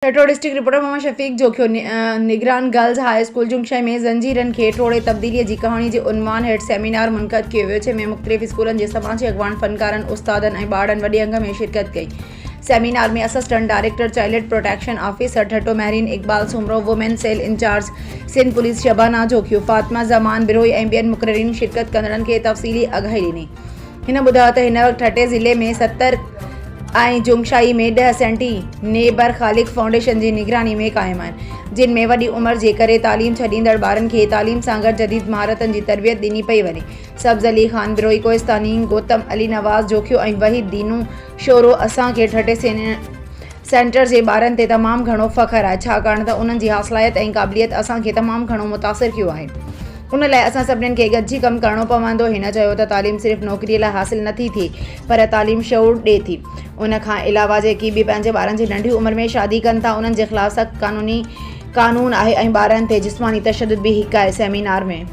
Thatta, district reporter Muhammad Shafiq Jokhio, نگران girls high school Jungshahi ۾ زنجيرن کي ٽوڙي تبديلي جي ڪهاڻي جي عنوان هيٺ سيمينار منعقد ڪيو ويو جنهن ۾ مختلف اسڪولن جي سماجي اڳواڻ، فنڪارن، استادن ۽ ٻارڙن وڏي انگ ۾ شرڪت ڪئي. Seminar ۾ assistant director child protection officer Thatta Mehreen Iqbal Soomro, women cell incharge Sindh police Shabana Jokhio, Fatima Zaman Brohi ۽ ٻين مقررين شرڪت ڪندڙن کي تفصيلي آگاهي ڏني. هن ٻڌايو ته هن وقت ٺٽي ضلعي ۾ 70 ۽ جنگشاهي ۾ ڏهه سينٽي نيبر خالق فائونڊيشن جي نگراني ۾ قائم آهن، جن ۾ وڏي عمر جي ڪري تعليم ڇڏيندڙ ٻارن کي تعليم سان گڏ جديد مهارتن جي تربيت ڏني پئي وڃي. سبز علي خان بروهي ڪوهستاني، گوتم علي نواز جوکيو ۽ وحيد دينو شورو اسان کي ٺٽي سينٽر جي ٻارن تي تمام گهڻو فخر آهي ڇاڪاڻ ته انهن جي حاصلات ۽ قابليت اسان کي تمام گهڻو متاثر ڪيو آهي ان لاء اسان سڀنين کي گڏجي ڪم ڪرڻو پوندو هن چيو ته تعليم صرف نوڪري لاء حاصل نٿي ٿئي پر تعليم شعور ڏي ٿي ان کان علاوه جيڪي به پنهنجي ٻارن جي ننڍي عمر ۾ شادي ڪن ٿا انهن جي خلاف سخت قانوني قانون آهي ۽ ٻارن تي جسماني تشدد به هڪ آهي سيمينار ۾.